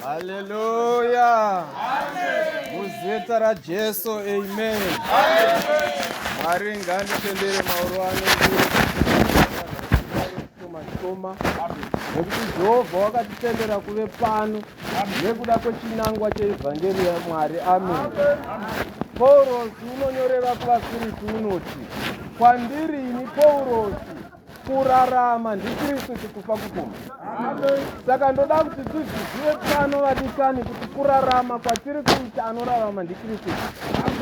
Haleluya. Muzita raJesu, amen. Mwari nganditendere mauro ano shoma shoma nekuti Jehovha wakatitendera kuve pano nekuda kwechinangwa cheivhangeri yaMwari. Amen. Paurosi unonyorera kuvaFiripi unoti, kwandiri ini Paurosi kurarama ndiKristu chikufa kupfuma. Saka ndoda kuti tizvizive pano vadikani kuti kurarama kwatiri kuita anorarama ndiKristu.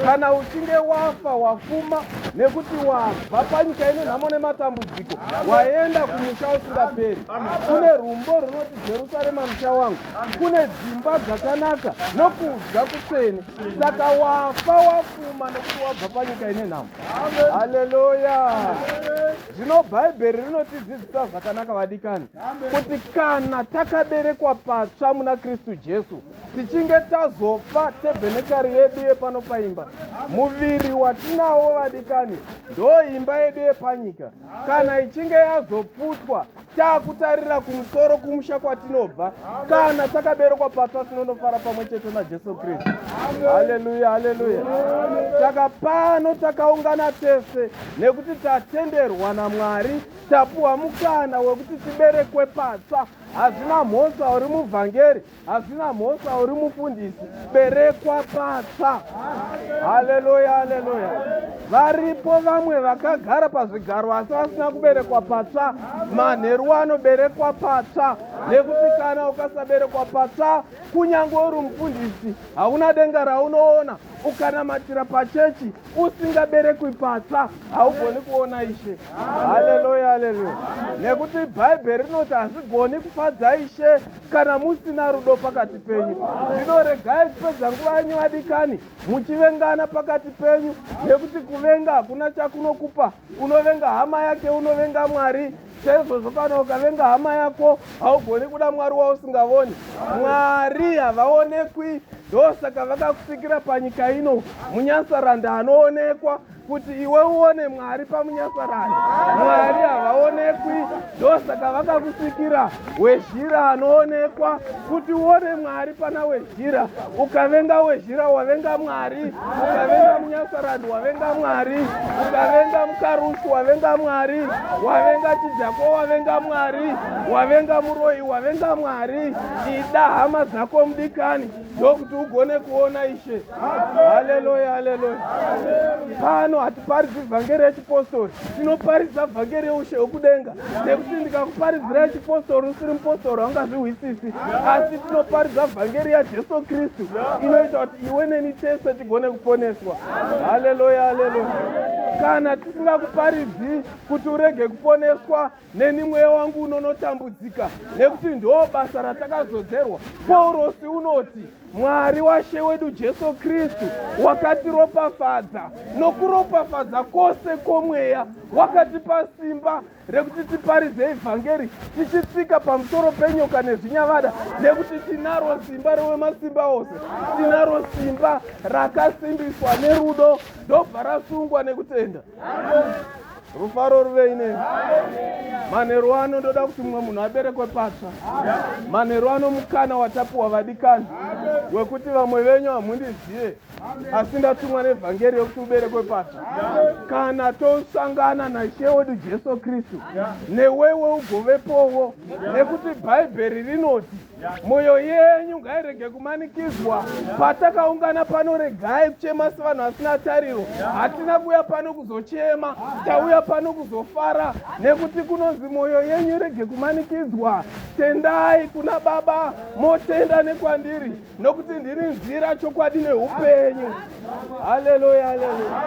Kana uchinge wafa wafuma nekuti wabva panyika ine nhamo nematambudziko waenda kumusha usingaperi. Kune rumbo runoti Jerusarema musha wangu, kune dzimba dzakanaka nokudya kutsvene. Saka wafa wafuma nekuti wabva panyika ine nhamo. Haleluya! Zvino Bhaibheri rinotidzidzisa zvakanaka vadikani, kuti kana takaberekwa patsva muna Kristu Jesu, tichinge tazofa tebhenekari yedu yepano paimba, muviri watinawo vadikani ndo imba yedu yepanyika. Kana ichinge yazoputwa, takutarira kumusoro kumusha kwatinobva kana takaberekwa patsva tinonofara pamwe chete naJesu Kristu. Haleluya, haleluya. Saka pano takaungana tese nekuti tatenderwa naMwari, tapuwa mukana wekuti tiberekwe patsva. Hazvina mhosva uri muvhangeri, Hazvina mhosva uri mufundisi, berekwa patsva. Haleluya, haleluya. Varipo vamwe vakagara pazvigaro asi vasina kuberekwa patsva. Manheru anoberekwa patsva nekuti kana ukasaberekwa patsva, kunyange uri mufundisi hauna denga raunoona. Ukanamatira pachechi usingaberekwi patsva haugoni kuona Ishe. Haleluya, haleluya. Nekuti Bhaibheri rinoti hazvigoni kufadza Ishe kana musina rudo pakati penyu. Zvino regai kupedza nguva yenyu vadikani muchivengana pakati penyu, nekuti kuvenga hakuna chakunokupa. Unovenga hama yake unovenga Mwari. Saizvozvo kana ukavenga hama yako haugoni kuda Mwari wausingavoni. Mwari havaonekwi, ndosaka vakakusikira panyika ino munyasaranda anoonekwa kuti iwe uone Mwari pamunyasarani. Mwari havaonekwi, ndosaka vakakusikira wezhira anoonekwa kuti uone Mwari pana wezhira. Ukavenga wezhira wavenga Mwari, ukavenga munyasarani wavenga Mwari, ukavenga mukarusi wavenga Mwari, wavenga chidhakwa wavenga Mwari, wavenga muroyi wavenga Mwari. Ida hama dzako mudikani, ndokuti ugone kuona Ishe. Haleluya, haleluya. Pano hatiparidzi vhangeri yechipostori, tinoparidza vhangeri yeushe hwekudenga. Nekuti ndikakuparidzira yechipostori usiri mupostori haungazvihwisisi, asi tinoparidza vhangeri yaJesu Kristu inoita kuti iwe neni tese tigone kuponeswa. Haleluya, haleluya. Kana tisingakuparidzi kuti urege kuponeswa, neni mweya wangu unonotambudzika, nekuti ndo basa ratakazodzerwa. Paurosi unoti Mwari waShe wedu Jesu Kristu wakatiropafadza nokuropafadza kwose kwomweya, wakatipa simba rekuti tiparidze ivhangeri tichitsika pamusoro penyoka nezvinyavada, nekuti tinaro simba rewemasimba ose, tinaro simba rakasimbiswa nerudo ndobva rasungwa nekutenda. Rufaro ruvei nemi. Manheru ano ndoda kuti mumwe munhu aberekwe patsva. Manheru ano mukana watapuwa vadikani wekuti vamwe venyu hamundizive asi ndatumwa nevhangeri yekuti uberekwe patsva. Kana tosangana naIshe wedu Jesu Kristu newewe ugovepowo nekuti Bhaibheri rinoti Mwoyo yenyu ngairege kumanikidzwa. Patakaungana pano, regai kuchema sevanhu vasina tariro. Hatina kuuya pano kuzochema, tauya pano kuzofara, nekuti kunonzi mwoyo yenyu irege kumanikidzwa. Tendai kuna Baba, motenda nekwandiri, nokuti ndiri nzira, chokwadi neupenyu. Haleluya, haleluya.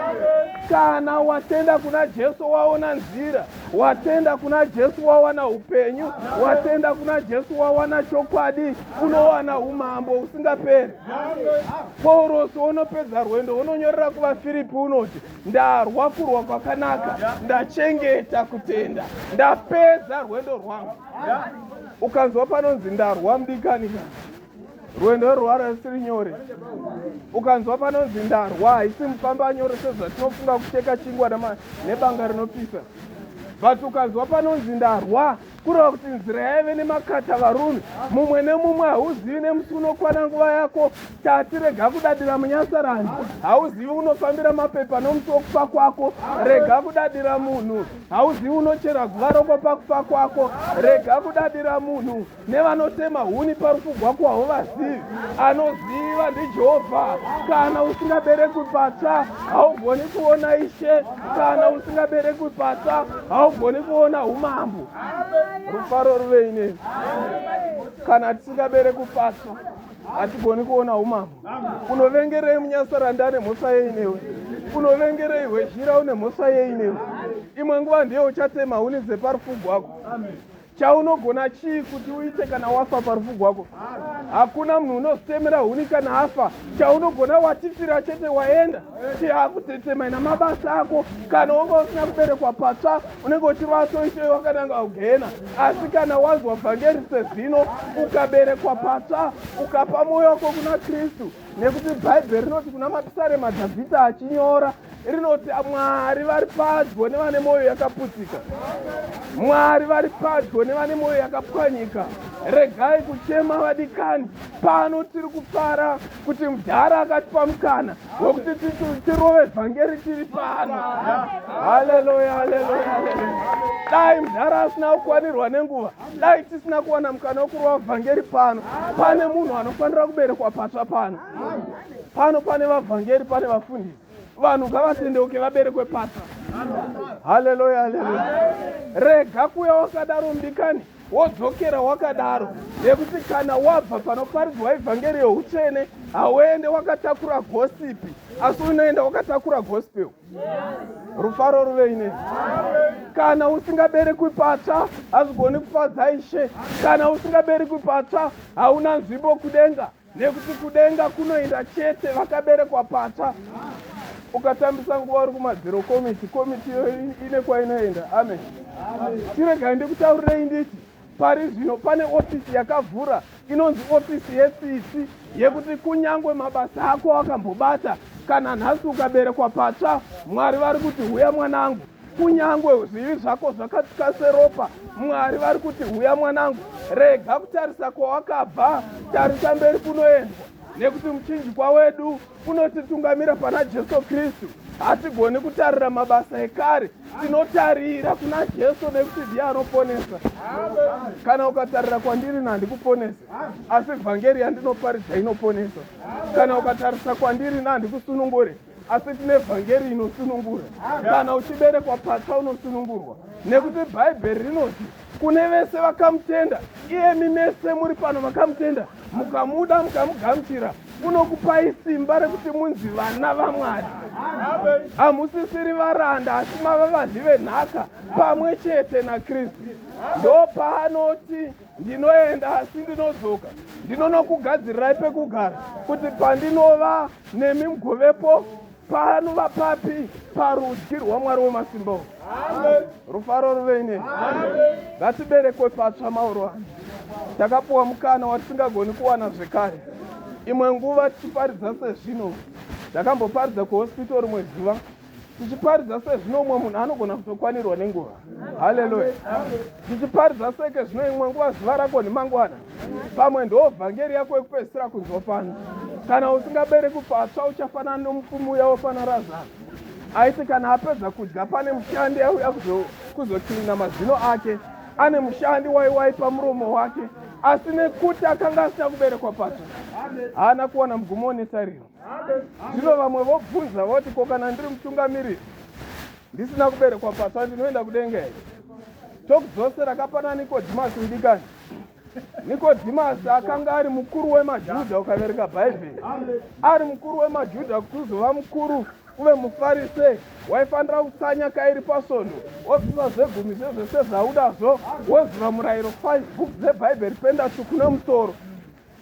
Kana watenda kuna Jesu waona nzira, watenda kuna Jesu wawana upenyu, watenda kuna Jesu wawana chokwadi, unowana umambo usingaperi. Paurosi unopedza rwendo unonyorera kuvaFiripi unoti, ndarwa kurwa kwakanaka, ndachengeta kutenda, ndapedza rwendo rwangu. Ukanzwa panonzi ndarwa mudikani ka Rwendo rwaro risiri nyore. Ukanzwa panonzi ndarwa haisi mufamba nyore sezvatinofunga kucheka chingwa nebanga rinopisa. But ukanzwa panonzi ndarwa Kureva kuti nzira yaive nemakata varume, mumwe nemumwe hauzivi nemusi unokwana nguva yako. Tati rega kudadira munyasarandi, hauzivi unofambira mapepa nomusi wokufa kwako. Rega kudadira munhu, hauzivi unochera guva roko pakufa kwako. Rega kudadira munhu nevanotema huni parufu rwako hauvazivi. Anoziva ndiJehovha. Kana usingaberekwi patsva haugoni kuona Ishe. Kana usingaberekwi patsva haugoni kuona umambo. Rufaro ruvei nemi. Kana tisingaberekwi patsva hatigoni kuona umambo. Unovengerei munyasarandi ane mhosva yei newe? Unovengerei hwezhira une mhosva yei newe? Imwe nguva ndiye uchatema huni dzeparufu rwako. Chaunogona chii kuti uite kana wafa parufu rwako? Hakuna munhu unozitemera huni kana afa. Chaunogona watifira chete waenda. Chiakutetema ina mabasa ako. Kana wanga usina kuberekwa patsva, unenge uchirova toitoi wakananga kugehena. Asi kana wanzwa vhangeri sezvino, ukaberekwa patsva, ukapa mwoyo wako kuna Kristu, nekuti Bhaibheri rinoti kuna Mapisarema Dhavhidha achinyora rinoti Mwari vari padyo nevane mwoyo yakaputsika. Mwari vari padyo nevane mwoyo yakapwanyika. Regai kuchema vadikani, pano tiri kufara kuti mudhara akatipa mukana wekuti tirove vhangeri tiri pano. Haleluya, haleluya, haleluya. Dai mudhara asina kukwanirwa nenguva, dai tisina kuwana mukana wekurova vhangeri pano. Pane munhu anofanira kuberekwa patsva pano. Pano pane vavhangeri, pane vafundisi. Vanhu ngavatendeuke vaberekwe patsva. Haleluya, haleluya. Rega kuya wakadaro mudikani, wodzokera wakadaro, nekuti kana wabva panoparidzwa ivhangeri yeutsvene hauende wakatakura gosipi, asi unoenda wakatakura gospel. Rufaro ruvei nemi. Kana usingaberekwi patsva hazvigoni kufadza Ishe. Kana usingaberekwi patsva hauna nzvimbo kudenga. Nekuti kudenga kunoenda chete vakaberekwa patsva. Ukatambisa nguva uri kumadziro komiti, komiti iyoyo ine kwainoenda. Amen. Chiregai ndikutaurirei nditi pari zvino pane ofisi yakavhura inonzi ofisi yetsitsi yekuti kunyangwe mabasa ako wakambobata kana nhasi ukaberekwa patsva, Mwari vari kuti huya mwanangu. Kunyangwe zvivi zvako zvakatsvuka seropa, Mwari vari kuti huya mwanangu, rega kutarisa kwawakabva, tarisa mberi kunoendwa, nekuti muchinjikwa wedu unotitungamira pana Jesu Kristu. Hatigoni kutarira mabasa ekare, tinotarira kuna Jesu nekuti ndiye anoponesa. Kana ukatarira kwandiri nhandikuponese, asi vhangeri yandinoparidza inoponesa. Kana ukatarisa kwandiri nhandikusunungure, asi tine vhangeri inosunungura. Kana uchiberekwa patsva unosunungurwa, nekuti Bhaibheri rinoti kune vese vakamutenda, iyemi mese muri pano makamutenda, mukamuda mukamugamuchira, unokupai simba rekuti munzi vana vaMwari. Hamusisiri varanda, asi mava vadyi venhaka pamwe chete naKristu. Ndopaanoti ndinoenda asi ndinodzoka, ndinonokugadzirirai pekugara, kuti pandinova nemi mugovepo. Paanova papi? Parudyi rwaMwari wemasimba ose. Rufaro ruvei nemi. Ngatiberekwe patsva mauro ano. Takapuwa mukana watisingagoni kuwana zvekare. Imwe nguva tichiparidza sezvino, ndakamboparidza kuhospital rimwe zuva. Tichiparidza sezvino umwe munhu anogona kutokwanirwa nenguva. Haleluya. Tichiparidza seke zvino imwe nguva zuva rako nemangwana. Pamwe ndo vhangeri yako yekupedzisira kunzwa pano. Kana usingabereki patsva uchafanana nomupfumi uya wafana Razaro. Aiti kana apedza kudya pane mushandi auya kuzocleana mazino ake. Ane mushandi waiwaipa muromo wake. Asi nekuti akanga asina kuberekwa patsva, haana kuwana mugumo netariro. Zvino vamwe vobvunza voti, ko kana ndiri mutungamiriri ndisina kuberekwa patsva ndinoenda kudenga here? Tokudzosera kapana Nikodhimasi mudikani. Nikodhimasi akanga ari mukuru wemaJudha, ukaverenga Bhaibheri, ari mukuru wemaJudha. Kuti uzova mukuru uve muFarise, waifanira kutsanya kairi pasvondo, wobvisa zvegumi zvezvese zvaudazvo, woziva murayiro 5 books dzebhaibheri pendatsuku nemusoro.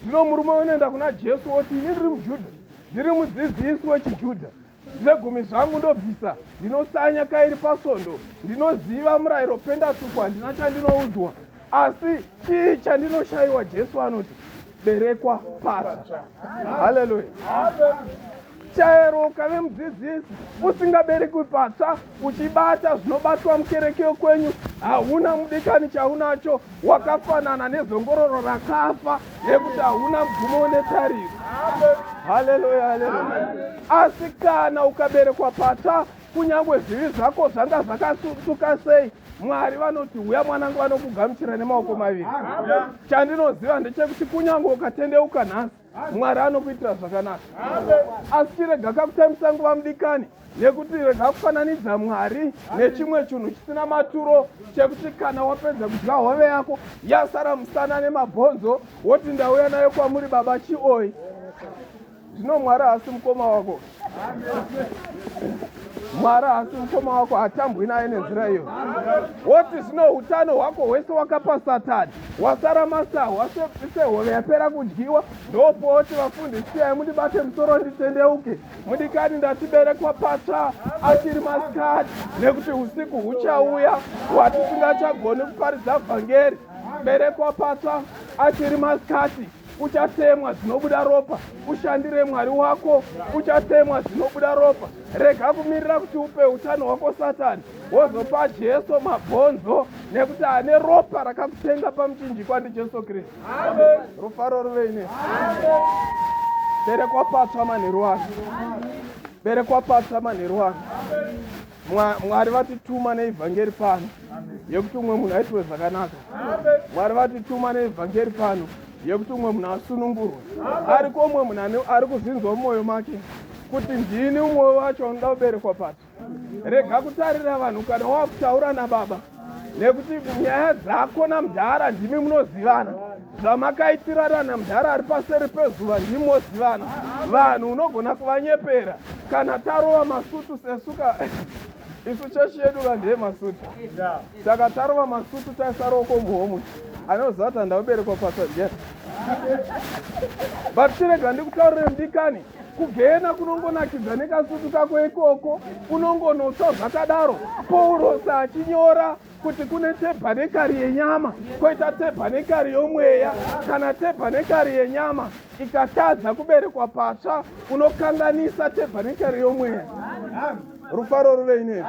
Zvino murume unoenda kuna Jesu woti, ini ndiri muJudha, ndiri mudzidzisi wechiJudha, zvegumi zvangu ndobvisa, ndinotsanya kairi pasvondo, ndinoziva murayiro pendatsuku, handina chandinoudzwa, asi chii chandinoshayiwa? Jesu anoti, berekwa patsva. Haleluya. Chero ukave mudzidzisi usingaberekwi patsva, uchibata zvinobatwa mukereke yokwenyu, hauna mudikani chaunacho, wakafanana nezongororo rakafa nekuti hauna mugumo netariro. Haleluya, haleluya. Asi kana ukaberekwa patsva, kunyange zvivi zvako zvanga zvakasuka sei, Mwari vanoti huya mwanangu, vanokugamuchira nemaoko maviri. Chandinoziva ndechekuti kunyange ukatendeuka nhasi, Mwari anokuitira zvakanaka. Asi chirega kakutambisa nguva mudikani, nekuti rega kufananidza Mwari nechimwe chinhu chisina maturo chekuti kana wapedza kudya hove yako yasara musana nemabhonzo woti ndauya nayo kwamuri baba chioi. Zvino Mwari haasi mukoma wako. Mwari haasi mukoma wako, hatambwi naye nenzira iyo. Woti zvino utano hwako hwese wakapa Satani, wasara masahwa sehove yapera kudyiwa, ndopoti vafundisi siyai mundibate musoro nditendeuke. Mudikani, ndatiberekwa patsva achiri masikati, nekuti usiku huchauya hwatisingachagoni kuparidza vhangeri. Berekwa patsva achiri masikati. Uchatemwa zvinobuda ropa, ushandire Mwari wako. Uchatemwa zvinobuda ropa. Rega kumirira kuti upe utano hwako Satani, wozopa Jesu mabhonzo, nekuti ane ropa rakakutenga pamuchinjikwa ndiJesu Kristu. Rufaro ruve ine. Berekwa patsva manheru ano. Berekwa patsva manheru ano. Mwari vatituma neivhangeri pano yekuti umwe munhu aitwe zvakanaka. Mwari vatituma neivhangeri pano yekuti umwe munhu asunungurwe. Ariko umwe munhu ari kuzvinzwa mumwoyo make kuti ndini umwe wacho unoda kuberekwa patsva. Rega kutarira vanhu kana wakutaura nababa, nekuti nyaya dzako namudhara ndimi munozivana. Zvamakaitirana namudhara ari paseri pezuva ndimi mozivana. Vanhu unogona kuvanyepera kana tarova masutu sesuka isu chechi yedu ka ndeye masutu, saka tarova masutu taisa roko muhomwe, anoziva kuti handauberekwa patsva ndiani. But chirega ndikutaurire mudikani, kugena kunongonakidza nekasutu kako ikoko, unongonotsva zvakadaro. Paurosi achinyora kuti kune tebhanekari yenyama koita tebhanekari yomweya. Kana tebhanekari yenyama ikatadza kuberekwa patsva, unokanganisa tebhanekari yomweya. Rufaro ruve inemi.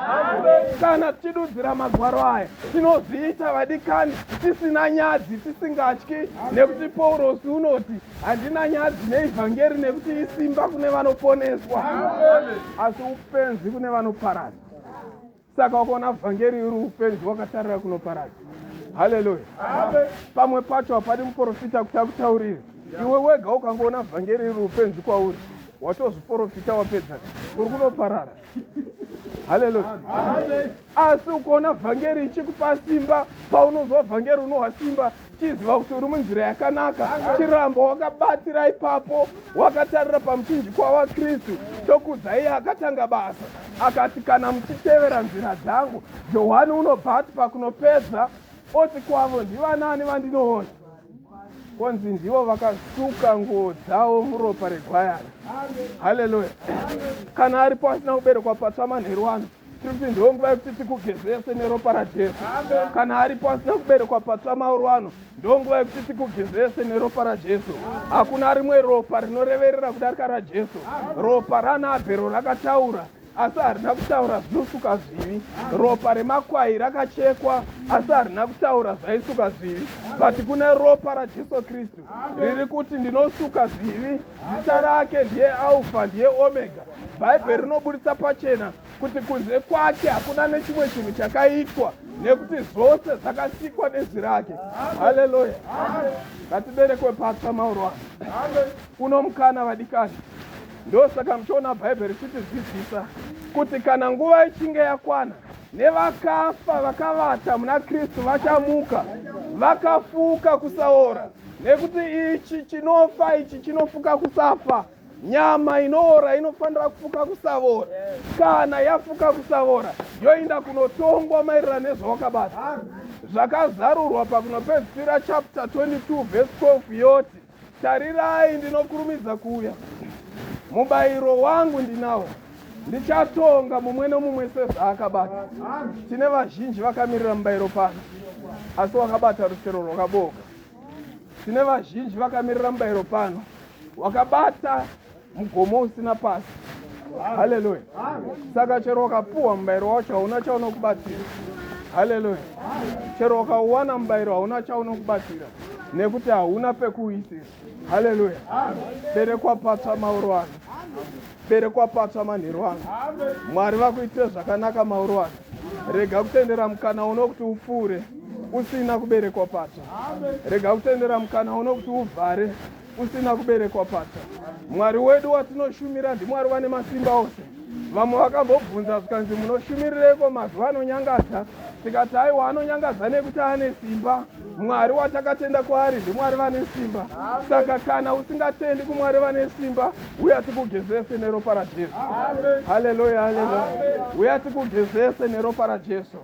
Kana tichidudzira magwaro aya, tinozviita vadikani tisina nyadzi, tisingatyi, nekuti Paurosi unoti handina nyadzi neivhangeri, nekuti isimba kune vanoponeswa, asi upenzi kune vanoparadza. Saka wakaona vhangeri iri upenzi, wakatarira kunoparadza. Haleluya. Pamwe pacho hapadi muprofita kuti akutaurire. Iwe wega ukangoona vhangeri iri upenzi kwauri, watozviprofita wapedza, uri kunoparara. Haleluya. Asi ukaona vhangeri ichikupa simba, paunonzwa vhangeri unohwa simba, chiziva kuti uri munzira yakanaka. Chiramba wakabatira ipapo, wakatarira pamuchinjikwa waKristu. Tokudza iye akatanga basa, akati kana muchitevera nzira dzangu. Johani unobva ati pakunopedza oti kwavo, ndivanani vandinoona? Konzi ndivo vakasuka nguo dzavo muropa regwayana. Haleluya. Kana aripo asina kuberekwa patsva manheru ano, tiri kuti ndiwo nguva yekuti tikugezese neropa raJesu. Kana aripo asina kuberekwa patsva mauro ano, ndiwo nguva yekuti tikugezese neropa raJesu. Hakuna rimwe ropa rinoreverera kudarika raJesu. Ropa ranaAbhero rakataura, asi harina kutaura zvinosuka zvivi. Ropa remakwai rakachekwa, asi harina kutaura zvaisuka zvivi. But kune ropa raJesu Kristu riri kuti ndinosuka zvivi. Zita rake ndiye Alfa, ndiye Omega. Bhaibheri rinoburitsa pachena kuti kunze kwake hakuna nechimwe chinhu chakaitwa, nekuti zvose zvakasikwa nezwi rake. Haleluya. Ngatiberekwe patsva mauro ano. Uno mukana vadikani. Ndosaka muchiona Bhaibheri richitidzidzisa kuti kana nguva ichinge yakwana, nevakafa vakavata muna Kristu vachamuka, vakafuka kusaora, nekuti ichi chinofa ichi chinofuka kusafa. Nyama inoora inofanira kufuka kusavora. Kana yafuka kusavora, yoenda kunotongwa maererano nezvawakabata. Zvakazarurwa pakunopedzisira chapter 22 verse 12 yoti, Tarirai, ndinokurumidza kuuya, mubayiro wangu ndinawo, ndichatonga mumwe nomumwe sezvaakabata. Tine vazhinji vakamirira mubayiro pano, asi wakabata rusero rwakabooka. Tine vazhinji vakamirira mubayiro pano, wakabata mugomo usina pasi. Haleluya. Saka chero ukapuhwa mubayiro wacho hauna chaunokubatsira. Haleluya. Chero ukauwana mubayiro hauna chaunokubatsira nekuti hauna pekuuisira. Haleluya. Berekwa patsva mauro ano. Berekwa patsva manheru ano. Mwari vakuitire zvakanaka mauro ano. Rega kutendera mukana uno kuti upfuure usina kuberekwa patsva. Rega kutendera mukana uno kuti uvhare usina kuberekwa patsva. Mwari wedu watinoshumira ndiMwari vane masimba ose. Vamwe vakambobvunza zvikanzi munoshumirireiko mazuva anonyangadza? Tikati aiwa anonyangadza nekuti ane simba. Mwari watakatenda kwaari ndiMwari vane simba. Saka kana usingatendi kuMwari vane simba, uya tikugezese neropa raJesu. Haleluya, haleluya. Uya tikugezese neropa raJesu.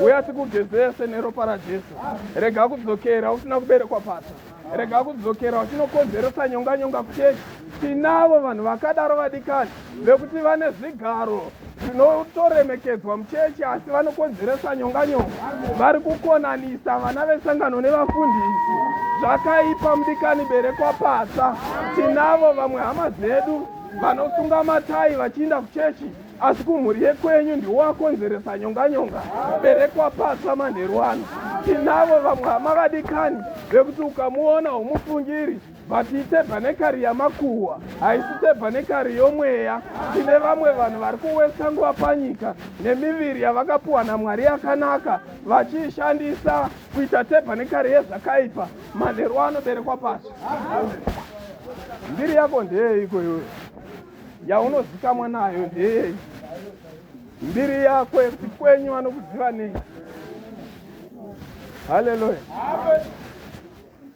Uya tikugezese neropa raJesu. Rega kudzokera usina kuberekwa patsva. Rega kudzokera uchinokonzeresa nyonga nyonga kuchechi. Tinavo vanhu vakadaro vadikani vekuti vane zvigaro zvinotoremekedzwa muchechi asi vanokonzeresa nyonga nyonga. Vari kukonanisa vana vesangano nevafundisi. Zvakaipa mudikani berekwa patsva. Tinavo vamwe hama dzedu vanosunga matai vachiinda kuchechi asi kumhuri yekwenyu ndiwo wakonzeresa nyonga nyonga berekwa patsva manheru ano tinavo vamwe hama vadikani vekuti ukamuona humufungiri but itebhanekari yamakuhwa haisi tebhanekari yomweya tine vamwe vanhu vari kuwesa nguva panyika nemiviri yavakapuwa namwari yakanaka vachiishandisa kuita tebhanekari yezvakaipa manheru ano berekwa patsva mbiri yako ndeyeiko iwewe yaunozikamwa nayo ndeyei mbiri yako yekuti kwenyu vanokuziva nei haleluya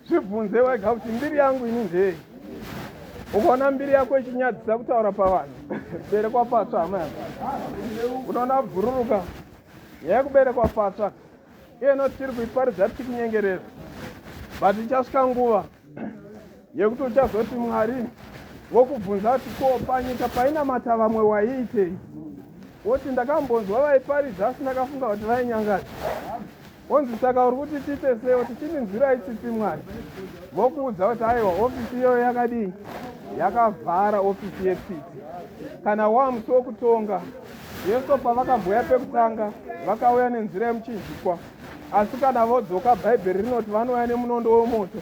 zvibvunze wega kuti mbiri yangu ini ndeyei ukaona mbiri yako ichinyadzisa kutaura pavanhu berekwa patsva hama yangu unoona bhururuka nyaya yekuberekwa patsva iye noti tiri kuiparidza tichikunyengerera but ichasvika nguva yekuti uchazoti Mwari vokubvunza kuti ko panyika painamata vamwe waiitei woti ndakambonzwa vaiparidza asi ndakafunga kuti vainyangadza wonzi saka uri kuti tiite sei woti chindinzwirai tsitsi Mwari vokuudza kuti aiwa ofisi iyoyo yakadii yakavhara ofisi yetsitsi kana wamusi wokutonga Jesu pavakambouya pekutanga vakauya nenzira yemuchinjikwa asi kana vodzoka bhaibheri rinoti vanouya nemunondo wemoto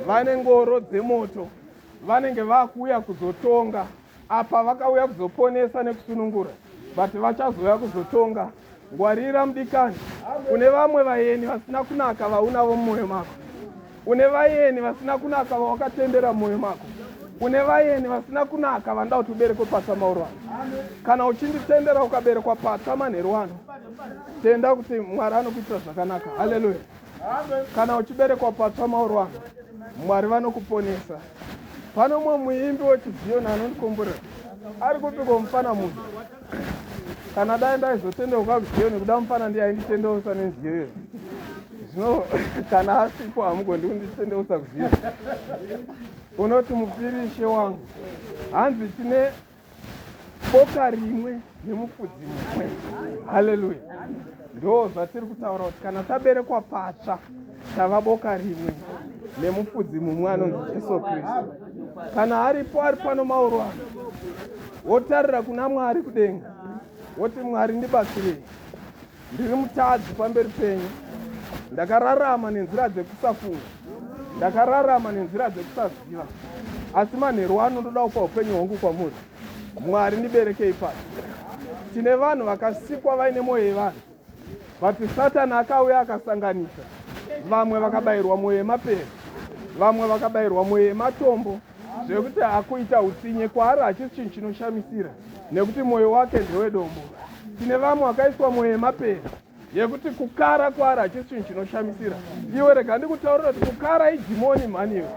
vane ngoro dzemoto vanenge vakuuya kuzotonga apa vakauya kuzoponesa nekusunungura but vachazouya kuzotonga ngwarira mudikani une vamwe vayeni vasina kunaka vaunavo mumwoyo mako une vayeni vasina kunaka vawakatendera mumwoyo mako une vayeni vasina kunaka vanoda kuti uberekwe patsva mauro ano kana uchinditendera ukaberekwa patsva manheru ano tenda kuti mwari anokuitira zvakanaka haleluya kana uchiberekwa patsva mauro ano mwari vanokuponesa pano mumwe muimbi wechiziyoni anondikomborera ari kupiko mufana munhu kana dai ndaizotendeuka kuziyoni kuda mufana ndiye ainditendeusa nenziyo iyo zvino kana asipo hamugondi kunditendeusa kuziyoni unoti mupiri ishe wangu hanzi tine boka rimwe nemufudzi mumwe haleluya ndo zvatiri kutaura kuti kana taberekwa patsva tava boka rimwe nemufudzi mumwe anonzi jesu kristu kana aripo ari pano mauro ano wotarira kuna mwari kudenga woti mwari ndibatsirei Ndiri mutadzi pamberi penyu. Ndakararama nenzira dzekusafunga. Ndakararama nenzira dzekusaziva. Asi manheru ano ndoda kupa upenyu hwangu kwamuri. Mwari ndiberekei pasi. Tine vanhu vakasikwa vaine mwoyo yevanhu. But Satani akauya akasanganisa. Vamwe vakabayirwa mwoyo yemapere. Vamwe vakabayirwa mwoyo yematombo. Zvekuti akuita utsinye kwaari hachisi chinhu chinoshamisira nekuti mwoyo wake ndewedombo. Tine vamwe vakaiswa mwoyo yemapere yekuti kukara kwaari hachisi chinhu chinoshamisira. Iwe rega ndikutaurira kuti kukara idhimoni mhani iwe.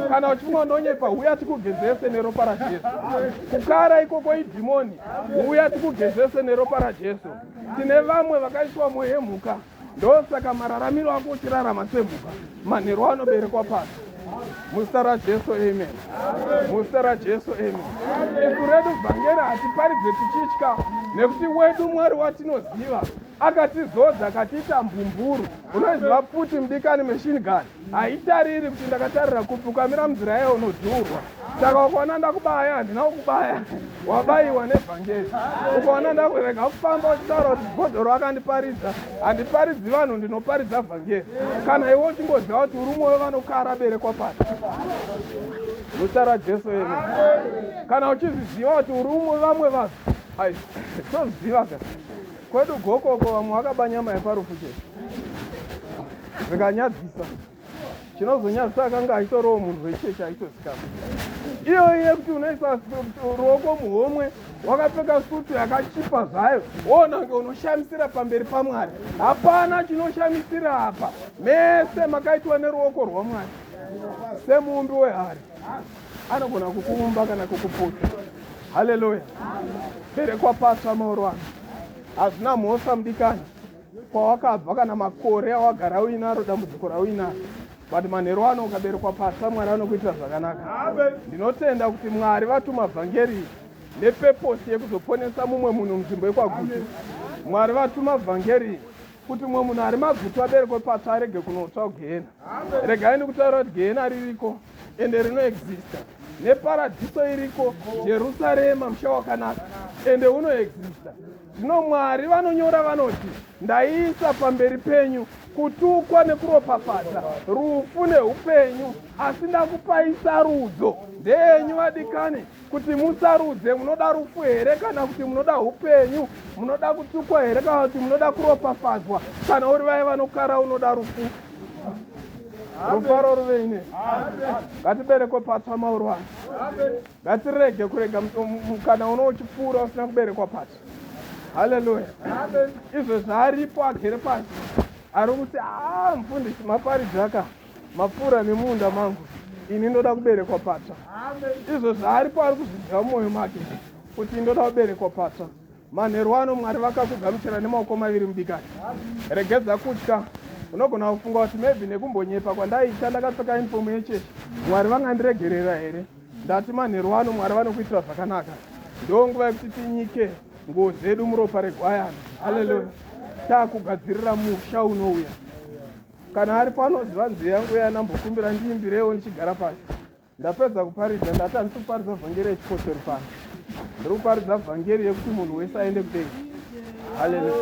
Kana uchifunga ndonyepa huya tikugezese neropa raJesu. Kukara ikoko idhimoni huya tikugezese neropa raJesu. Tine vamwe vakaiswa mwoyo yemhuka. Ndosaka mararamiro ako uchirarama semhuka, manheru anoberekwa pasi. Muzita raJesu, amen. Muzita raJesu, amen. Isu redu vhangeri hatiparidze tichitya, nekuti wedu Mwari watinoziva. Akatizodza akatiita mbumburu. Unoiziva pfuti mudikani machine gun haitariri kuti ndakatarira kupi, ukamira munzira yayo unodhurwa. Saka ukaona ndakubaya handina kukubaya, wabayiwa nevhangeri. Ukaona ndakurega kufamba uchitaura kuti bhodhoro akandiparidza, handiparidzi vanhu, ndinoparidza vhangeri. Kana iwe uchingoziva kuti uri umwe wevanokara berekwa pasi muzita raJesu, amen. Kana uchizviziva kuti uri umwe vamwe vanhu, ai tozviziva ka kwedu gokoko vamwe vakaba nyama yeparufu chete zvikanyadzisa. Chinozonyadzisa akanga achitoriwo munhu wechechi achitozikanwa. Iyoyi yekuti unoisa ruoko muhomwe wakapfeka sutu yakachipa zvayo woona kunge unoshamisira pamberi paMwari. Hapana chinoshamisira apa, mese makaitwa neruoko rwaMwari. Semuumbi wehari anogona kukuumba kana kukuputsa. Haleluya! Berekwa patsva mauro ano. Hazvina mhosva mudikani kwawakabva kana makore awagara uinaro dambudziko rauinaro, but manheru ano ukaberekwa patsva Mwari anokuitira zvakanaka. Ndinotenda kuti Mwari vatuma vhangeri nepeposi yekuzoponesa mumwe munhu munzvimbo yekwaGutu. Mwari vatuma vhangeri kuti mumwe munhu ari maGutu aberekwe patsva arege kunotsva kugehena. Regai ndikutaura kuti gehena ririko ende rinoexista, neparadhiso iriko, Jerusarema musha wakanaka ende unoexista. Zvino Mwari vanonyora vanoti, Ndaisa pamberi penyu kutukwa nekuropafadza, rufu neupenyu, asi ndakupai sarudzo. Ndeyenyu vadikani kuti musarudze, munoda rufu here kana kuti munoda upenyu, munoda kutukwa here kana kuti munoda kuropafadzwa. Kana uri vaya vanokara unoda rufu, rufaro ruve ine. Ngatiberekwe patsva mauro ano. Ngatirege kurega mukana uno uchipfuura usina kuberekwa patsva. Haleluya. Izvo zvaaripo agere pasi ari kuti a mufundisi maparidza ka mapfuura nemunda mangu, ini ndoda kuberekwa patsva. Izvo zvaaripo ari kuzviziva mumwoyo make kuti ndoda kuberekwa patsva. Manheru ano Mwari vakakugamuchira nemaoko maviri mudikani. Regedza kutya. Unogona kufunga kuti maybe nekumbonyepa kwandaita ndakapfeka uniform yechechi, Mwari vangandiregerera here? Ndati manheru ano Mwari vanokuitira zvakanaka. Ndo nguva yekuti tinyike nguo dzedu muropa regwayana. Haleluya. Takugadzirira musha unouya. Kana ari pano ziva nziyo yangu yanambokumbira ndiimbirewo ndichigara pasi. Ndapedza kuparidza, ndati handisi kuparidza vhangeri yechipostori pano. Ndiri kuparidza vhangeri yekuti munhu wese aende kudenga. Haleluya.